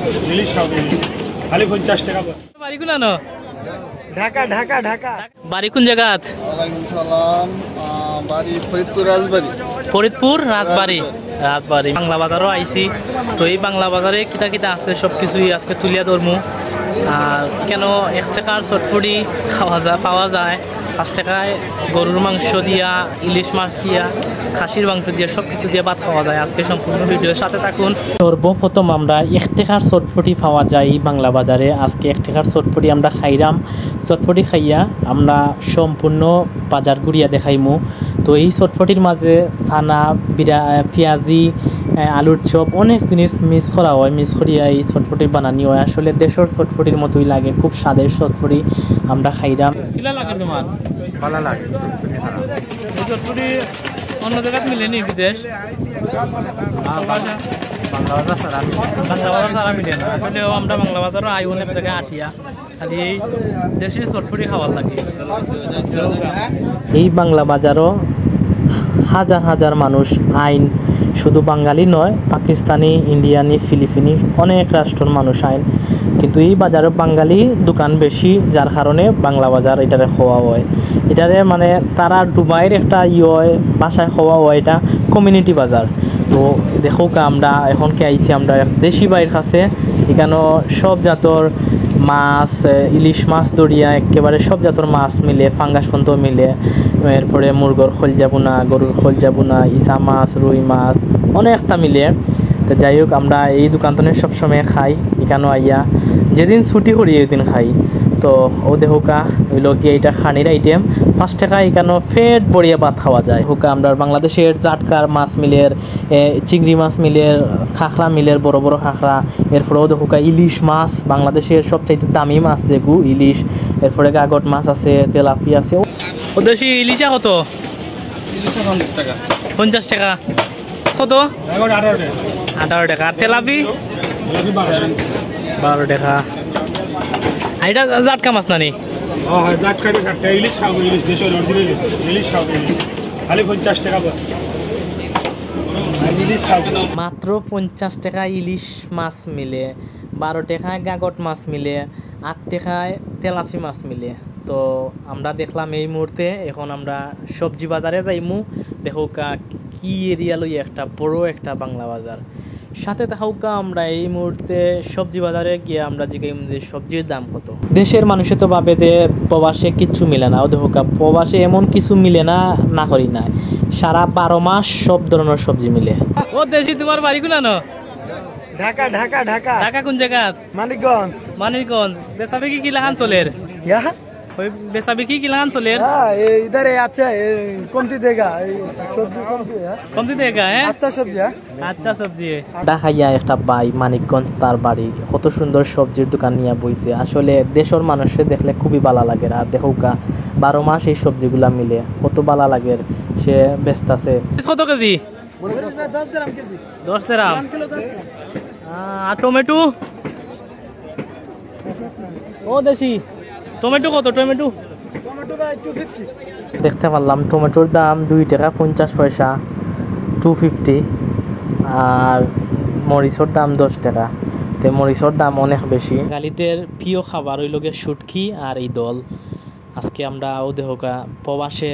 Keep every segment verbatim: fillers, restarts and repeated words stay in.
ইলিশ খাও, ইলিশ। খালি পঞ্চাশ টাকা। বাড়ি কোন আনো? ঢাকা, ঢাকা, ঢাকা। বাড়ি কোন জায়গাত? ওয়ালাইকুম সালাম। আহ, বাড়ি ফরিদপুর রাজবাড়ি। ফরিদপুর রাজবাড়ি। রাজবাড়ি। বাংলা বাজারও আইছি। তো এই বাংলা বাজারে কিতা কিতা আছে সব কিছুই আজকে তুলিয়া ধরমু। আর কেন এক টাকার চটপটি খাওয়া যায়, পাওয়া যায়, পাঁচ টাকায় গরুর মাংস দিয়া, ইলিশ মাছ দিয়া, খাসির মাংস দিয়া, সব কিছু দিয়া ভাত খাওয়া যায়। আজকে সম্পূর্ণ ভিডিওর সাথে থাকুন। সর্বপ্রথম আমরা এক টাকার চটপটি পাওয়া যায় এই বাংলা বাজারে। আজকে এক টাকার চটপটি আমরা খাইরাম। চটপটি খাইয়া আমরা সম্পূর্ণ বাজার ঘুরিয়া দেখাইমু। তো এই চটপটির মাঝে চানা, বিরা-, পিয়াজি, এ, আলুর চপ, অনেক জিনিস মিক্স করা হয়। মিক্স করিয়া এই চটপটি বানানি হয়। আসলে দেশর চটপটির মতোই লাগে, খুব স্বাদের চটপটি আমরা খাইরাম। কিলা লাগে তোমার? ভালা লাগে। এই চটপটি অন্য জায়গাত মিলেনি বিদেশ? না, বাংলা, বাংলা বাজার ছাড়া মিলে না। বাংলা বাজার ছাড়া মিলে না। আসলে আমরা বাংলা বাজারও আই অনেক জায়গায় আটিয়া। খালি এই দেশি চটপটি খাওয়ার লাগে। এই বাংলা বাজারও হাজার হাজার মানুষ আইন, শুধু বাঙালি নয়, পাকিস্তানি, ইন্ডিয়ানি, ফিলিপিনি, অনেক রাষ্ট্রর মানুষ আইন। কিন্তু এই বাজারও বাঙালি দোকান বেশি, যার কারণে বাংলা বাজার এটারে কওয়া হয়। এটারে মানে তারা দুবাইর একটা ইয়ে হয়, ভাষায় কওয়া হয় এটা কমিউনিটি বাজার। তো দেখউক্কা, আমরা এখন কে আইছি আমরা এক দেশি ভাইর কাছে। এখানো সব জাতর মাছ, এ, ইলিশ মাছ ধরিয়া একেবারে সব জাতর মাছ মিলে, ফাঙ্গাস পর্যন্ত মিলে। এরপরে মুরগর খলজা বুনা, গরুর খলজা বুনা, ইছা মাছ, রুই মাছ, অনেকটা মিলে। তো যাই হোক, আমরা এই দোকান তনে সবসময় খাই, এখানো আইয়া যেদিন ছুটি করি ওই দিন খাই। তো ও দেখউক্কা, অইলো গিয়া এটা খানির আইটেম। পাঁচ টাকা এখানো পেট ভরিয়া ভাত খাওয়া যায়। দেখউক্কা, আমরা বাংলাদেশর জাটকার মাছ মিলের, এ, চিংড়ি মাছ মিলের, খাখরা মিলের, বড় বড় খাখরা। এরপরেও দেখউক্কা ইলিশ মাছ, বাংলাদেশর সবচাইতে দামি মাছ যেগু ইলিশ। এরপরে গাগট মাছ আছে, তেলাপি আছে। ও দেশি ইলিশা কত? ইলিশা পঞ্চাশ টাকা। পঞ্চাশ টাকা। কত? এখন আঠারো টাকা। আঠারো টাকা। আর তেলাপি? তেলাপি বারো টাকা। বারো টাকা। আর এটা জাটকা মাছ নানি? ও, হ্যাঁ, জাটকা দিয়ে জাটকা। ইলিশ খাবো, ইলিশ, দেশের অরিজিনাল ইলিশ। ইলিশ খাবো, ইলিশ। খালি পঞ্চাশ টাকা বল। আর ইলিশ খাবো। মাত্র পঞ্চাশ টাকা ইলিশ মাছ মিলে, বারো টাকায় গাগট মাছ মিলে, আট টাকায় তেলাপি মাছ মিলে। তো আমরা দেখলাম এই মুহূর্তে, এখন আমরা সবজি বাজারে যাইমু। দেখউক্কা কি এরিয়া লইয়া একটা বড় একটা বাংলা বাজার। সাথে থাকউক্কা, আমরা এই মুহূর্তে সবজি বাজারে গিয়া আমরা জিগাইমু যে সবজির দাম কত। দেশর মানুষে তো ভাবে যে প্রবাসে কিচ্ছু মিলে না, ও দেখউক্কা প্রবাসে এমন কিছু মিলে না, না করি না, সারা বারো মাস সব ধরনর সবজি মিলে। ও দেশি, তোমার বাড়ি কোনানো? ঢাকা, ঢাকা, ঢাকা। ঢাকা কোন জায়গা? মানিকগঞ্জ। মানিকগঞ্জ। বেচাবিকি কিলাখান চলের? ইয়া? ওই বেচাবিকি কিলাখান চলের? হ্যাঁ, এই ইধারে আছে, এই কমতি দেগা, এই সবজি কমতি, হ্যাঁ? কমতি দেগা, হ্যাঁ? আচ্ছা সবজি, হ্যাঁ? আচ্ছা সবজি। ঢাকাইয়া একটা ভাই মানিকগঞ্জ তার বাড়ি, কত সুন্দর সবজির দোকান নিয়া বইছে। আসলে দেশর মানুষরে দেখলে খুবই ভালা লাগে। আর দেখউক্কা, বারো মাস এই সবজিগুলা মিলে, কত ভালা লাগে। সে ব্যস্ত আছে। কত কেজি? মরিচ ভাই, দশ দেরাম কেজি। দশ দেরাম। আহ, আর টমেটো? ও দেশি, টমেটো কত? টমেটো? টমেটো ভাই, টু ফিফটি। দেখতে পারলাম টমেটোর দাম দুই টাকা পঞ্চাশ পয়সা, টু ফিফটি, আর মরিচর দাম দশ টাকা। তে মরিচর দাম অনেক বেশি। বাঙালিদের প্রিয় খাবার অইলো গিয়া শুটকি আর ইদল। আজকে আমরা ও দেখউক্কা প্রবাসে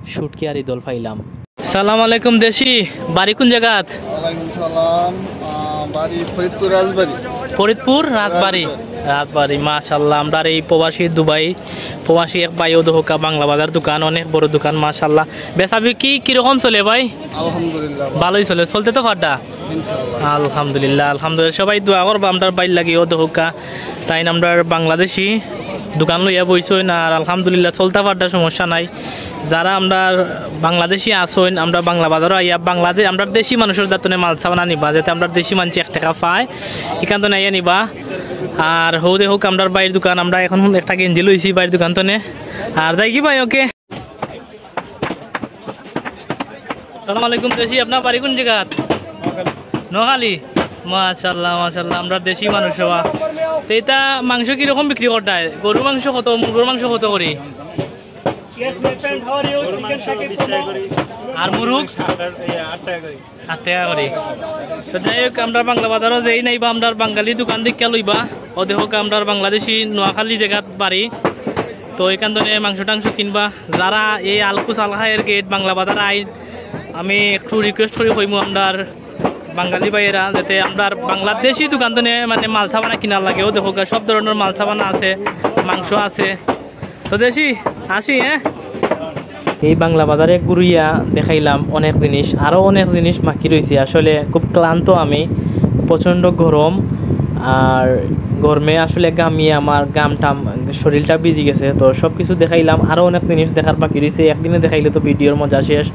শুটকি আর ইদল পাইলাম। সালাম আলাইকুম দেশি, বাড়ি কোন জায়গাত? ওয়ালাইকুম সালাম, আহ, বাড়ি ফরিদপুর রাজবাড়ি। ফরিদপুর রাজবাড়ি। রাজবাড়ি। রাজবাড়ি, মাশাআল্লাহ। আমরার এই প্রবাসী দুবাই, প্রবাসী এক ভাই ও দেখউক্কা বাংলা বাজার দোকান, অনেক বড় দোকান, মাশাআল্লাহ। বেচাবিকি কিরকম চলে ভাই? আলহামদুলিল্লাহ। ভালোই চলে, চলতে তো পাররা? ইনশাআল্লাহ। আলহামদুলিল্লাহ, আলহামদুলিল্লাহ। সবাই দোয়া করবা আমরার ভাইর লাগি, ও দেখউক্কা। তাইন আমরার বাংলাদেশি দোকান লইয়া বইছইন, আর আলহামদুলিল্লাহ চলতা পাররা, সমস্যা নাই। যারা আমরার বাংলাদেশি আছইন, আমরার বাংলা বাজারো আইয়া বাংলাদেশ, আমরার দেশি মানুষর দাঁত তনে মাল সামান আনিবা, যাতে আমরার দেশি মানষে এক টাকা পায়, ইখান তনে আইয়া নিবা। আর হউ দেখউক্কা আমরার ভাইর দোকান, আমরা এখন একটা গেঞ্জি লইছি ভাইর দোকান তনে। আর যাইগি ভাই, ওকে। সালাম আলাইকুম দেশি, আপনার বাড়ি কোন জায়গাত? নোয়াখালী। মাশাআল্লাহ, মাশাআল্লাহ, আমরার দেশি মানুষ হবা। তে ইতা মাংস কিরকম বিক্রি করতায়? গরুর মাংস কত, মুরগর মাংস কত করি? Yes, my friend, how are you? Chicken Shakib Kumo. আর মুরুগ? আট টাকা করি। তো যাই হোক, আমরা বাংলা বাজারো যেই নাইবা, আমরার বাঙালি দোকান দেখিয়া লইবা। ও দেখো, আমরার বাংলাদেশি নোয়াখালী জাগাত বাড়ি, তো এখান থেকে মাংস টাংস কিনবা। যারা এই আলকুস আলহায়ের গেট বাংলা বাজার আই, আমি একটু রিকোয়েস্ট করি কইমু আমরার বাঙালি ভাইয়েরা, যাতে আমরার বাংলাদেশি দোকান থেকে মানে মাল সাবানা কিনার লাগে। ও দেখো, সব ধরনের মাল সাবানা আছে, মাংস আছে। তো দেশি, আসি, হ্যাঁ। এই বাংলা বাজারে ঘুরিয়া দেখাইলাম অনেক জিনিস, আরও অনেক জিনিস বাকি রয়েছে। আসলে খুব ক্লান্ত আমি, প্রচণ্ড গরম, আর গরমে আসলে ঘামিয়ে আমার গাম টাম, শরীরটা ভিজি গেছে। তো সব কিছু দেখাইলাম, আরও অনেক জিনিস দেখার বাকি রয়েছে। একদিনে দেখাইলে তো ভিডিওর মজা শেষ।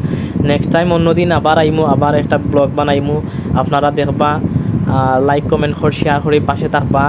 নেক্সট টাইম অন্যদিন আবার আইমু, আবার একটা ব্লগ বানাইমু, আপনারা দেখবা। লাইক কমেন্ট করি শেয়ার করি পাশে থাকবা।